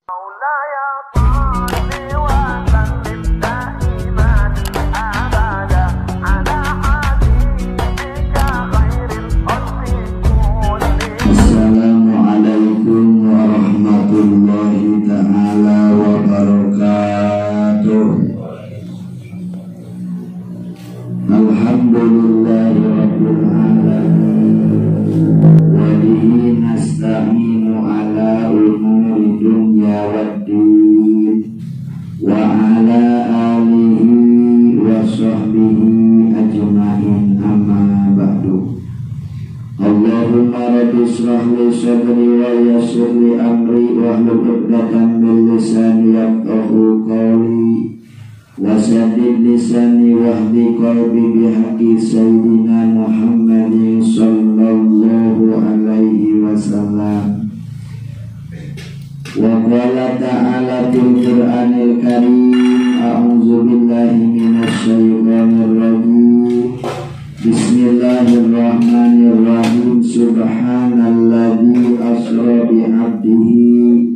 Assalamualaikum warahmatullahi ta'ala wabarakatuh. Alhamdulillahi rabbil alamin, wa bihi nasta'inu ala umuri dunya waddin, wa ala alihi wa sahbihi ajma'in, amma ba'du. Allahumma rabbi israh li sadri wa yassir li amri wahlul 'uqdatam min lisani yafqahu qawli wa saddid lisani wahdi qalbi bihaqqi sayyidina Muhammadin sallallahu alaihi wasallam. Wa qala ta'ala fil Qur'anil Karim, a'udzu billahi minasy syaithanir rajim. Bismillahirrahmanirrahim. Subhanalladzi asra bi 'abdihi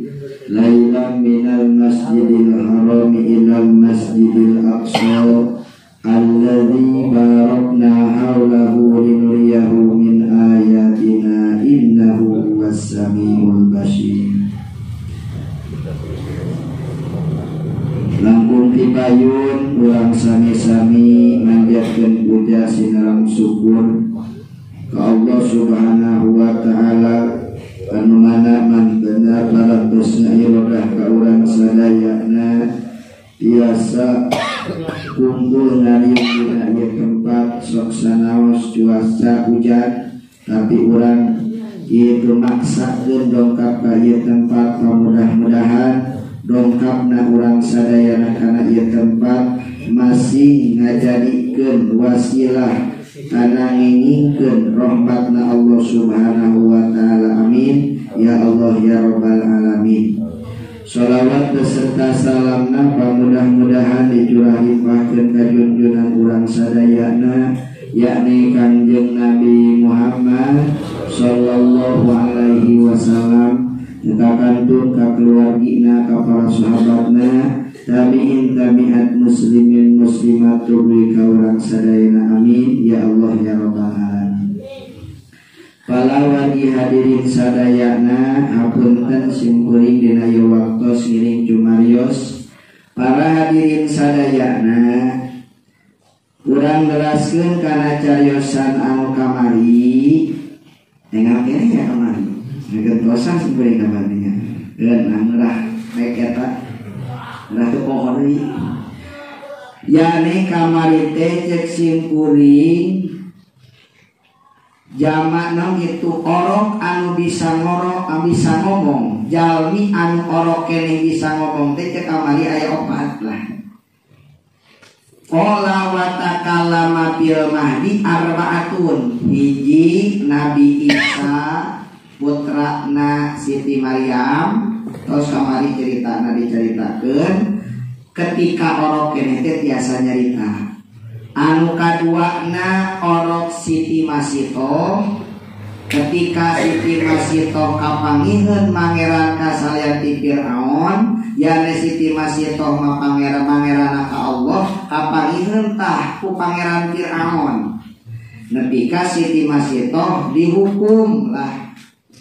lailan minal masjidil haram ilal masjidil aqsa alladzi barakna hawlahu linuriyahu min ayatina innahu huwas samiul basir. Langkung tipayun urang sami-sami manjatkeun puja sinareng syukur ka Allah Subhanahu wa taala anu mana man bener parantos irodah ka urang sadayana biasa kumpul ngariung dina ieu tempat sok sanaos cuaca hujan tapi urang kitu maksakeun dongkap ka ieu tempat. Mudah-mudahan dongkapna urang sadayana kana ieu tempat masih ngajadikeun wasilah kana ngingkeun rahmatna Allah Subhanahu wa taala. Amin ya Allah ya rabbal alamin. Shalawat beserta salamna pamudah-mudahan dicurah limpahkeun ka junjunan urang sadayana yakni Kangjeng Nabi Muhammad sallallahu alaihi wasallam, ka kantun ka keluargina ka para sahabatna tabi'in tabi'at muslimin muslimat tuluy ka urang sadayana. Amin ya Allah ya rabbal alamin. Palawagi hadirin sadayana, hapunten simkuring dina ieu waktos ngiring cumarios. Para hadirin sadayana, urang neraskeun kana cariosan anu kamari. Enggal keneh ya kamari. Gentosan simkuring kamarinya. Geun ngerah rek eta. Ngerah teu poho deui. Yani kamari teh cek simkuring jamak naon itu orok anu bisa ngorok anu bisa ngomong, jalmi anu orok keneh bisa ngomong teh cek kamari aya opat lah. Qala wa takallama fil mahdi arbaatun. Hiji Nabi Isa putrana Siti Maryam, terus kamari ceritana diceritakeun ketika orok keneh teh tiasa nyarita. Anu kaduana orok Siti Masito, ketika Siti Masito kapangiheun mangeran kasalian ti Firaun, yane Siti Masito mah pangeran-pangeran ka Allah kapangiheun tah ku pangeran Firaun. Nepi ka Siti Masito dihukum lah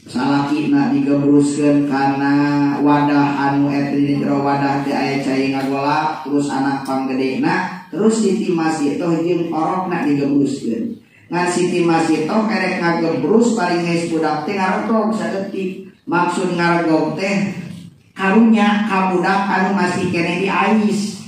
salakina digebruskeun kana wadah anu eta di jero wadah teh aya cai ngagolak, terus anak panggedena, terus Siti Masitoh jeung orokna digebruskeun. Ngan Siti Masitoh erek ngagebrus paling geus budak teh ngaregog saeutik. Maksud ngaregog teh karunya ka budak anu masih keneh di ais.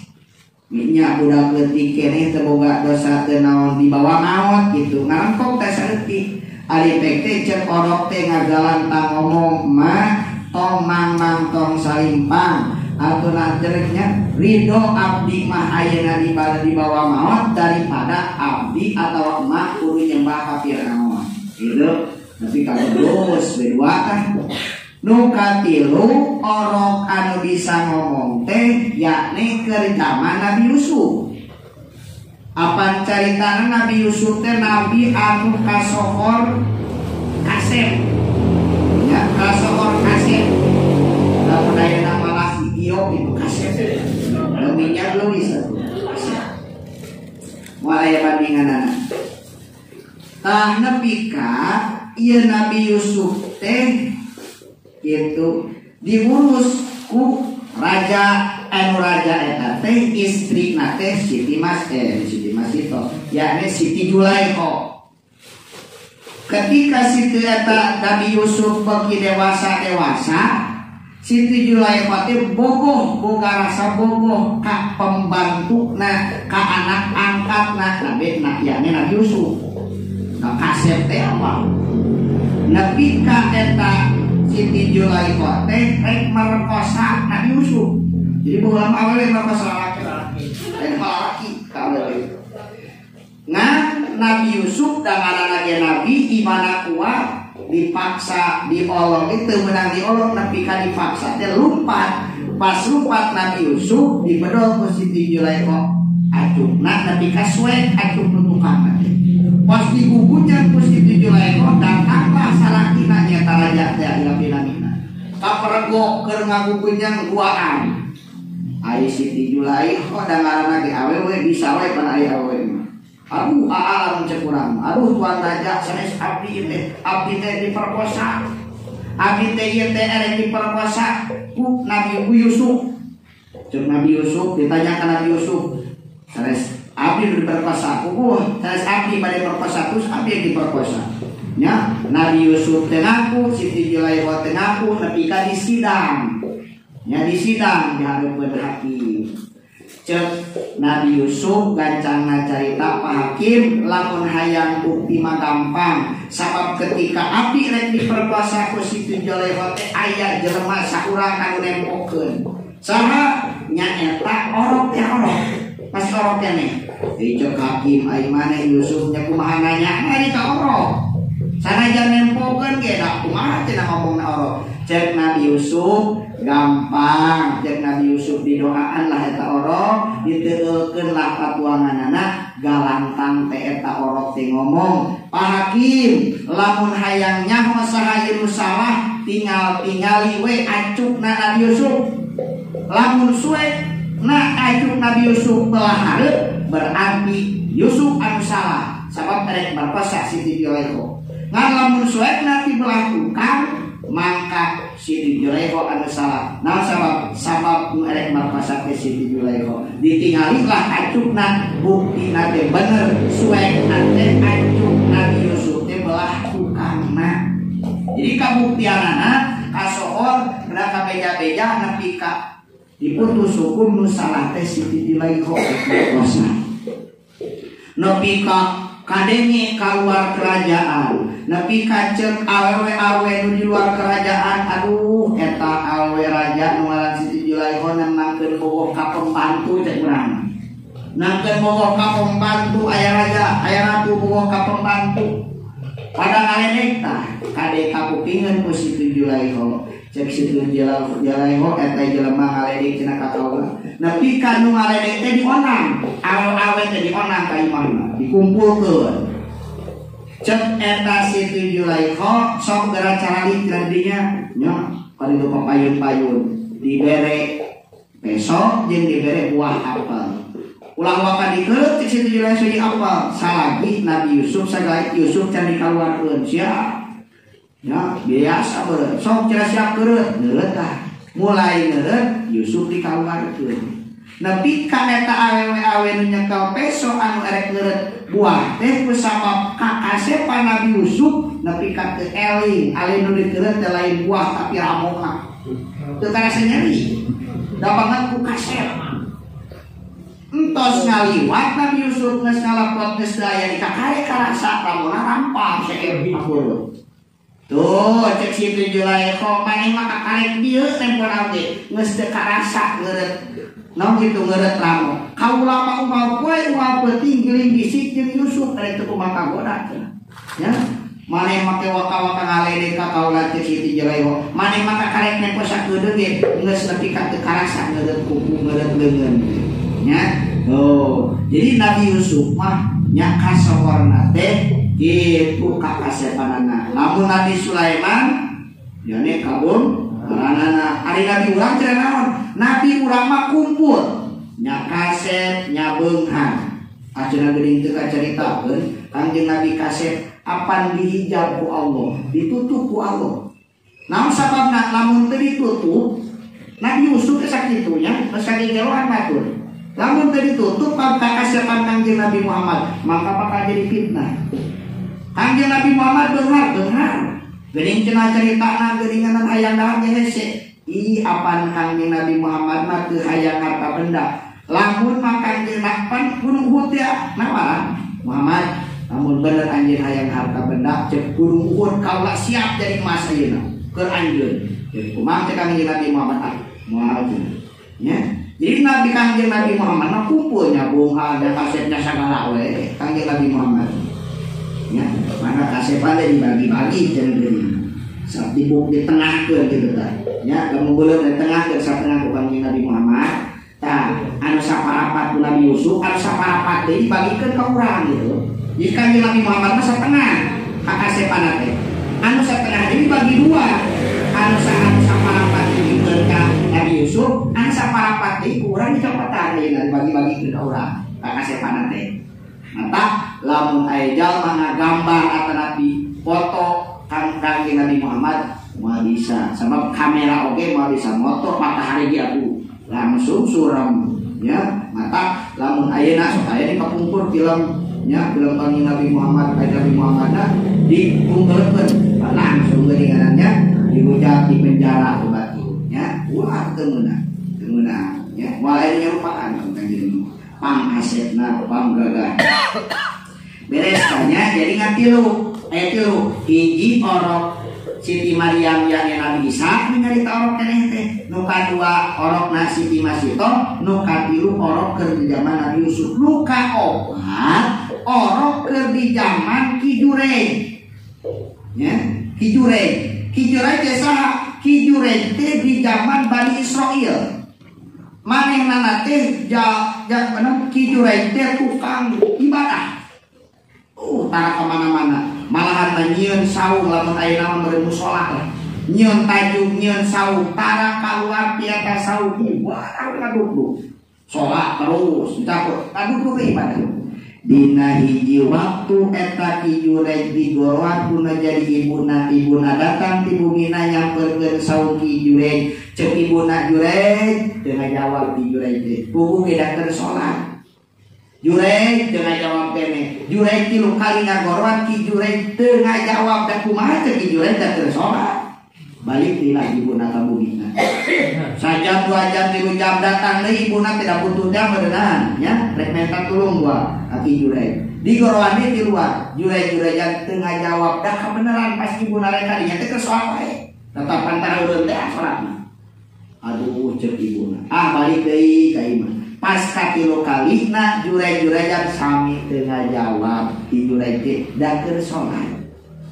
Nya budak leutik keneh teu boga dosa teu naon dibawa maot gitu. Ngaregog teh saeutik. Ari pek teh cek orok teh ngagalantang ngomong mah tong mang-mang tong salimpang. Atau najernya ridho abdi mah ayeuna di bawah maot daripada abdi atau emak kudu nyembah ka Firaun. Gitu. Tapi kalau terus berdua kah nu katilu orok anu bisa ngomong teh yakni keur zaman Nabi Yusuf. Apan caritana Nabi Yusuf teh nabi anu kasohor kasep. Ya, kasohor kasep. Lamun ayeuna Moal aya bandinganana. Tah nepi ka ieu Nabi Yusuf teh kitu diurus ku raja anu raja eta teh istrina teh Siti Mas Siti Masito yakni Siti Julaikho. Ketika Siti eta Nabi Yusuf beki dewasa-dewasa, Siti Julaikho teh bogoh boga rasa bogoh ka pembantuna ka anak angkatna Nabi yakni Nabi Yusuf. Nah, kasep teh apa? Nepi ka eta Siti Julaikho teh rek merkosa Nabi Yusuf. Jadi baheula awewe merkosa lalaki. Lain lalaki ka awewe. Ngan Nabi Yusuf dangarana ge nabi imana kuat dipaksa diolok itu menang diolok nepi ka dipaksa teh lumpat. Pas lumpat Nabi Yusuf dibedol ku Siti Julaikho acukna nepi ka suek acuk nu tukang teh. Pas digugunya ku Siti Julaikho datanglah salakina nyata raja teh aya-aya kapergo keur ngagugunyang guaan. Ari Siti Julaikho dangarana ge awewe bisa we pan aya awewe mah. Aduh aa lamun cek urang. Aduh tuan raja sanes abdi teh diperkosa. Abdi teh ieu teh erek diperkosa ku Nabi Yusuf. Cek Nabi Yusuf ditanya ka Nabi Yusuf. Sanes abdi diperkosa ku sanes abdi bade perkosa terus abdi yang diperkosa. Nya Nabi Yusuf teh ngaku Siti Julaikho teh ngaku nepi ka disidang. Nya disidang di hareupeun hakim. Cek Nabi Yusuf gancangna carita Pak Hakim lamun hayang bukti mah gampang sabab ketika abdi rek diperkosa ku Siti Julaikho teh aya jelema saurang anu nempokeun. Saha nya eta orok teh orok. Pas orok keneh. Cek hakim ai maneh Yusuf nya kumaha nanya ari ka orok. Sanajan nempokeun ge da kumaha cenah ngomongna orok. Cek Nabi Yusuf gampang, cek Nabi Yusuf didoaan lah eta orok, diteukeun lah patuanganana galantang teh eta orok teh ngomong, Pak Hakim, lamun hayang nyaho saha ieu nu salah, tinggal tingali we acukna Nabi Yusuf. Lamun suek na acuk Nabi Yusuf belah hareup, berarti Yusuf anu salah, sabab erek merkosa Siti Julaikho. Ngan lamun suekna ti belah tukang maka Siti Julaikho anu salah. Nah sabab sabab nu erek markosa teh Siti Julaikho. Ditinggalilah acukna buktina teh bener suekna teh acuk Nabi Yusuf teh belah tukangna. Jadi kabuktianana kasohor kena kabeja-beja nepi ka diputus hukum nu salah teh Siti Julaikho markosa. Nepi ka kadenge kaluar kerajaan. Nepi ka ceuk awewe-awewe nu di luar kerajaan, aduh eta awewe raja nu ngaran Siti Julaikho nangkeun bogoh ka pembantu cek urang. Nangkeun bogoh ka pembantu aya raja, aya ratu bogoh ka pembantu. Pada ngaledek tah kade kapupingeun ku Siti Julaikho. Cek Siti Julaikho eta jelema ngaledek cenah ka kaula. Nepi ka nu ngaledek teh dionang, awewe teh dionang ka imahna, dikumpulkeun. Cek eta Siti Julaikho sok geura caralik dinya nya kali nu papayun-payun dibere besok jeung dibere buah apel. Ulah waka dikeut cek Siti Julaikho di apel salagi Nabi Yusuf sagala Yusuf can dikaluarkeun sia. Nya biasa beureut sok cenah siap beureut neureut tah. Mulai neureut Yusuf dikaluarkeun. Nepi ka eta awewe-awe nu nyekel peso anu erek ngeureut buah teh kusabab kakasepan Nabi Yusuf nepi ka teu eling alin nu dikeureut teh lain buah tapi ramona. Teu karasa nyeri. Da banget ku kasep. Entos ngaliwat Nabi Yusuf geus ngalepot geus aya di kakare karasa ramona rampang saeueur akur. Tuh cek Siti Julaikho maneh mah kakarek dieu nempon abdi geus teu karasa ngeureut. Naon kitu ngeureut ramo. Kaula mah unggal poe unggal peuting giling gisik jeung Yusuf rek teu kumaha kagoda cenah. Ya. Maneh make waka-waka ngaledek ka kaula cek Siti Julaikho. Maneh mah kakarek nempo sakedeung ge geus nepi ka teu karasa ngeureut kuku ngeureut leungeun. Nya. Tuh. Jadi Nabi Yusuf mah nya kasohorna teh kitu kakasepanana. Lamun Nabi Sulaiman jane kabur karanana. Ari Nabi urang cenah naon? Nabi urang mah kumpul nya kasep nya beunghar. Acenah geuning teu kacaritakeun Kangjeng Nabi kasep apan dihijab ku Allah, ditutup ku Allah. Naon sababna lamun teu ditutup Nabi Yusuf teh sakitu nya, geus sakigeloan batur. Lamun teu ditutup pangkasepan Kangjeng Nabi Muhammad, maka bakal jadi fitnah. Kangjeng Nabi Muhammad beunghar. Geuning cenah caritana geuningan hayang dahar ge hese. Ih apan Kangjeng Nabi Muhammad mah teu hayang harta benda. Lamun mah Kangjeng pan Gunung Uhud ya nawaran Muhammad lamun bener anjeun hayang harta benda cek Gunung Uhud kaula siap jadi emas ayeuna keur anjeun. Jadi kumaha teh Kangjeng Nabi Muhammad ah moal nya. Jadi Nabi Kangjeng Nabi Muhammad mah kumpulnya bunga ada kasetnya sagala we Kangjeng Nabi Muhammad. Ya, mana kasepan teh dibagi-bagi cenah deui. Sok dibuk di tengahkeun kitu tah. Ya, lamun beuleum di tengahkeun satengah ku Kangjeng Nabi Muhammad. Tah, anu saparapat ku Nabi Yusuf, anu saparapat deui dibagikeun ka urang gitu. Jadi Kangjeng Nabi Muhammad mah satengah ka kasepanna teh. Anu satengah deui dibagi dua. Anu saparapat dibikeun ka Nabi Yusuf, anu saparapat deui ku urang dicopotan deui dibagi-bagikeun ka urang ka kasepanna teh. Mata lamun aya jalma ngagambar atanapi foto Kangjeng Nabi Muhammad moal bisa sabab kamera oge moal bisa moto matahari ge atuh langsung suram ya. Mata lamun ayeuna sok aya di kapungkur film nya film Kangjeng Nabi Muhammad aya Nabi Muhammadna ditunggelkeun langsung geuningannya dihujat di penjara batu nya ulah teu meunang teu meunang nya moal aya nyerupaan Kangjeng pangkasetna panggagah beres tanya jadi ngatilu aya tilu hiji orok Siti Maryam yakni Nabi Isa nyarita orok keneh teh nu kadua orokna Siti Masito nu katilu orok keur di zaman Nabi Yusuf nu kaopat orok keur di zaman Ki Jurej nya Ki Jurej Ki Jurej teh saha Ki Jurej teh di zaman Bani Israil manehna teh Ki Jurej teh tukang ibadah. Tara ka mana-mana. Malahan nyieun saung lamun ayeuna mah meureun musala lah. Nyieun tajug, nyieun saung, tara kaluar ti eta saung ibadah ngadukduk. Salat terus, takut ngadukduk ibadah. Dina hiji waktu eta Ki Jurej digoroan kuna jadi ibuna, ibuna datang ti bumina nyamperkeun saung Ki Jurej. Cek ibuna Jurej teu ngajawab Ki Jurej teh. Puguh ge da keur salat. Jurej teu ngajawab keneh. Jurej tilu kali ngagoroan Ki Jurej teu ngajawab da kumaha teh Ki Jurej da keur salat. Balik deui lah ibuna ka bumina. Sajam 2 jam 3 jam datang deui ibuna teh da butuh jam beuneunan nya rek menta tulung gua ka Ki Jurej. Digoroan deui tiluan. Jurej-jurejan teu ngajawab da kabeneran pas ibuna rek ka dinya teh keur salat wae. Tetap antara eureun teh salatna. Aduh cek ibuna. Ah balik deui ka imah. Pas katilu kalina jurej-jurejan sami teu ngajawab Ki Jurej teh da keur salat.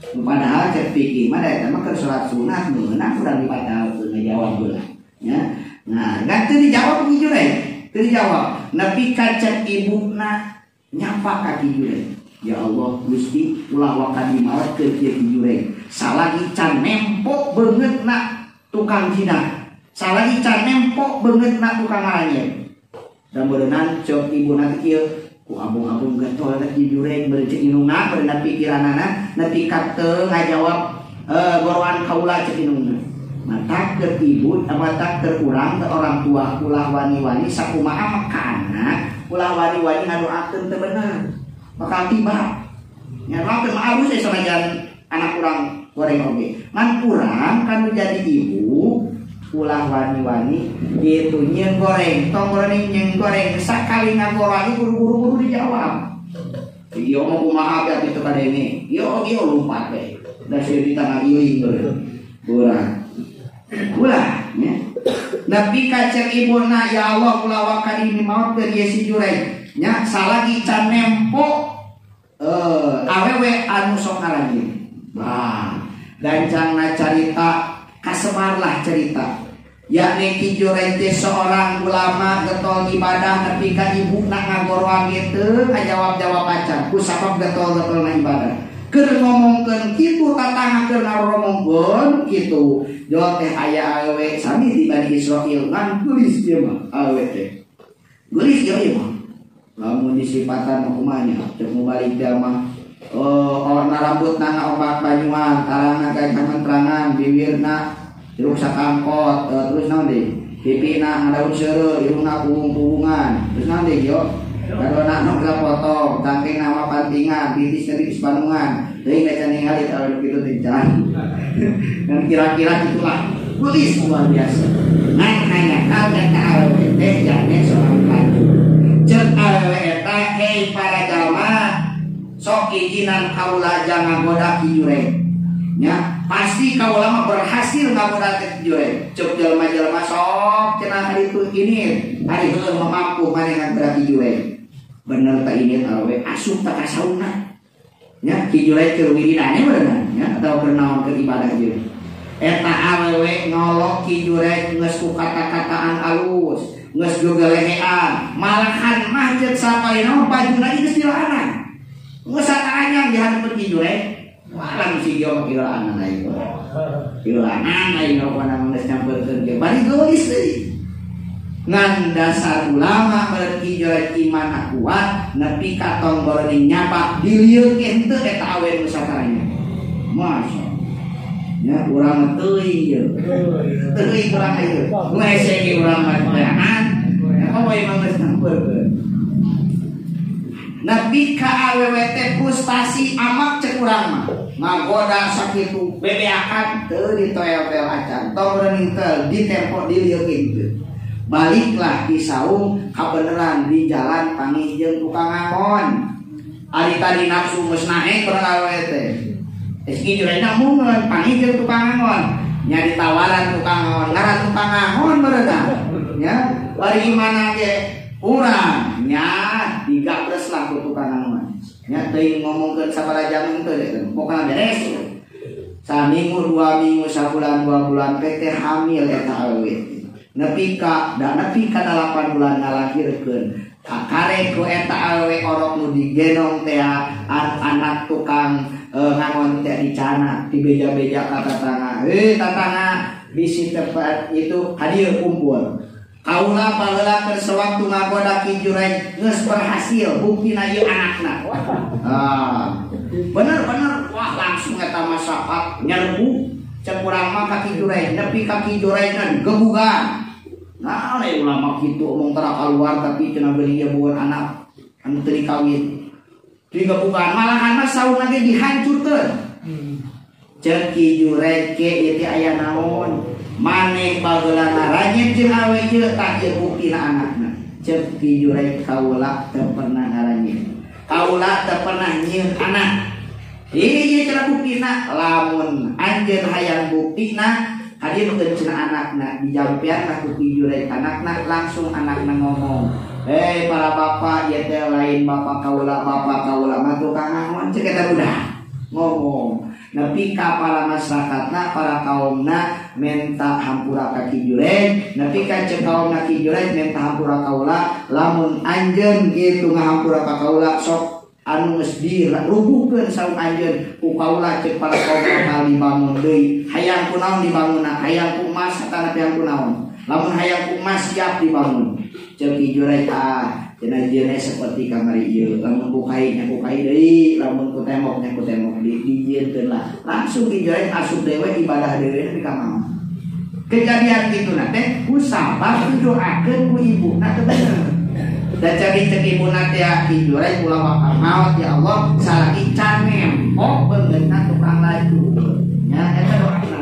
Padahal cek pikir mah da eta mah keur salat sunat meunang urang dibatalkeun ngajawab heula nya. Nah, kan teu dijawab Ki Jurej, teu dijawab. Nepi ka cek ibuna nyapa ka Ki Jurej. Ya Allah Gusti ulah waka dimaot keur kieu Ki Jurej. Salagi can nempok beungeutna tukang zina. Salagi can nempok beungeutna tukang ngaranyet. Dan beureunan cek ibuna teh kieu ku abung-abung getol teh Ki Jurej beureum cek indungna beureunan pikiranana nepi ka teu ngajawab goroan kaula cek indungna. Mata keur ibu mata keur urang teh orang tua ulah wani-wani sakumaha mah ka anak ulah wani-wani ngadoakeun teu bener bakal tiba nya doakeun mah alus we sanajan anak urang goreng oge ngan urang kan jadi ibu ulah wani-wani gitu nyeun goreng tong goreng nyeun goreng sakali ngagoreng buru-buru dijawab ieu mah kumaha ge atuh kadenge ieu ieu lumpat we da sieun di tanah iling urang ulah nya nepi ka cek ibuna ya Allah ulah waka ini maot keur ieu si Jurej nya salagi can nempo awewe anu sok ngarajin bah gancangna carita kasebarlah cerita yakni Ki Jurej teh seorang ulama getol ibadah nepi ka ibuna ngagoroan teu ngajawab-jawab acan ku sabab getol-getolna ibadah keur ngomongkeun kitu tatangga keur ngaromongkeun kitu jol teh aya awewe sami di Bani Israil ngan geulis ieu mah awewe teh geulis ieu mah Lamun disipatan mah kumaha nya cek mubalik dia mah warna rambutna ngaombak banyuan, tarangna gajah mentrangan, bibirna jeruk sakangkot, terus naon deui? Pipina ngadaun seureuh, irungna kuung-kuungan. Terus naon deui yo? Kadona nu potong, tangkeng nama pantingan, titis titis bandungan. Teuing da can ningali kalau kitu teh jalan. Dan kira-kira itulah tulis luar biasa. Ngan hanya eta awewe teh jane seorang pelacur. Ceuk awewe eta hei para jalma sok izinan kaula jangan goda Ki Jurek. Nya, pasti kaula mah berhasil ngagoda Ki Jurek. Ceuk jelema-jelema sok cenah hari itu ini, hari heueuh mah mampu maneh ngagoda Ki Jurek. Bener ta ini awewe asup ta ka sauna. Nya, Ki Jurek keur wiridane bener nya atau keur naon keur ibadah ieu. Eta awewe ngolok Ki Jurek geus ku kata-kataan alus, geus gogelehean, malahan mah ceuk sapalina mah bajuna ieu geus dilaanan. Geus satanyang di hareupeun Ki Jurek. Wah, lamun si Gio mah kilaanan aing. Kilaanan aing pokona geus nyamperkeun ge. Bari geulis deui. Ngan dasar ulama meureun Ki Jurek iman kuat nepi ka tonggoroning nyapa dilieuk henteu eta awewe nu sataranya. Masya nya urang teuing ieu. Teuing urang ieu. Nu hese ge urang mah teangan. Nya komo ieu mah geus nyamperkeun. Nepi ka awewe teh frustasi amak cek urang mah. Ngagoda sakitu bebeakan teu ditoel-toel acan. Tong reuning teu ditempo dilieuk teu. Baliklah di saung kabeneran di jalan panggih jeung tukang angon. Ari tadi nafsu geus naek urang awewe teh. Geus kieu jurena mungeun panggih jeung tukang angon. Nya ditawaran tukang angon, ngaran tukang angon meureunna. Nya, bari mana ge urang nya digabres lah ku tukang angon. Nya teuing ngomongkeun sabaraha jam teu deh, pokona beres. Saminggu, 2 minggu, sabulan, 2 bulan teh hamil eta awewe. Nepi ka da nepi ka 8 bulan ngalahirkeun. Kakare ku eta awewe orok nu digendong teh anak tukang ngangon teh dicana dibeja-beja ka tatangga. Hei tatangga bisi tempat itu hadieu kumpul. Kaula baheula keur sewaktu ngagoda Ki Jurek geus berhasil buktina ieu anakna. Ah, bener-bener wah langsung eta masyarakat nyerbu cek urang mah ka Ki Jurek nepi ka Ki Jurekna digebugan. Nah, lain ulama kitu omong tara kaluar tapi cenah beuling ieu bukan anak anu teu dikawin. Digebugan malahan mah saungna ge dihancurkeun. Cek Ki Jurek ke ieu teh aya naon? Maneh baheula ngaranyet jeung awe ieu tah ieu buktina anakna. Ceuk Ki Jurek kaula teu pernah ngaranyet. Kaula teu pernah nyieun anak. Ieu cara buktina lamun anjeun hayang buktina hadirkeun cenah anakna dijampean ku Ki Jurek anakna langsung anakna ngomong. Hei para bapak ieu teh lain bapak kaula mah tukang angon ceuk eta budak ngomong. Nepi ka para masyarakatna para kaumna menta hampura ka Ki Jurek nepi ka ceuk kaumna Ki Jurek menta hampura kaula lamun anjeun kitu ngahampura ka kaula sok anu geus dirubuhkeun saung anjeun ku kaula ceuk para kaum bakal dibangun deui hayang ku naon dibangunna hayang ku emas atanapi hayang ku naon lamun hayang ku emas siap dibangun ceuk Ki Jurek ah cenah jieuna seperti kamari ieu lamun ku kai nya ku kai deui lamun ku tembok nya ku tembok deui dijieunkeun lah langsung Ki Jurek asup dewe ibadah dewe di kamar kejadian kitu na teh ku sabab didoakeun ku ibuna teh bener da cari cek ibuna teh Ki Jurek ulah bakal maot ya Allah salaki can nempok beungeutna tukang laju nya eta doana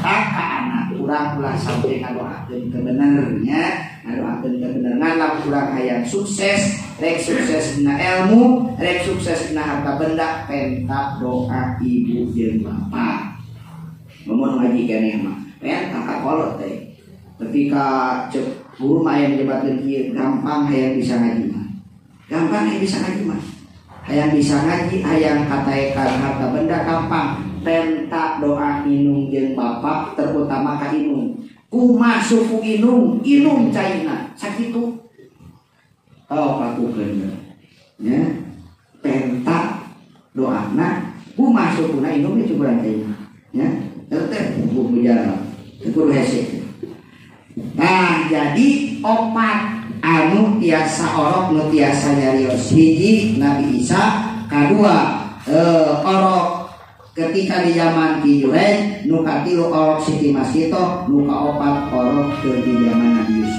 tak ka anak urang ulah sampe ngadoakeun teu bener nya ngadoakeun teu bener ngan urang hayang sukses rek sukses dina ilmu rek sukses dina harta benda penta doa ibu jeung bapak mun ngaji keneh mah penta ka kolot teh ketika cek guru mah aya nyebatkeun kieu gampang hayang bisa ngaji mah gampang hayang bisa ngaji mah hayang bisa ngaji hayang kataekan harta benda gampang penta doa inung jeung bapak terutama ka inung kumaha suku inung inung caina sakitu oh lakukeun nya penta doana kumaha sukuna inung ge cukuran caina nya eta teh buku jalan kudu hese. Nah, jadi opat Anu tiasa orok nu tiasa nyarios hiji Nabi Isa, kadua orok ketika di zaman Ki Jurej, nu katilu orok Siti Masito, nu kaopat orok ke di zaman Nabi Yusuf.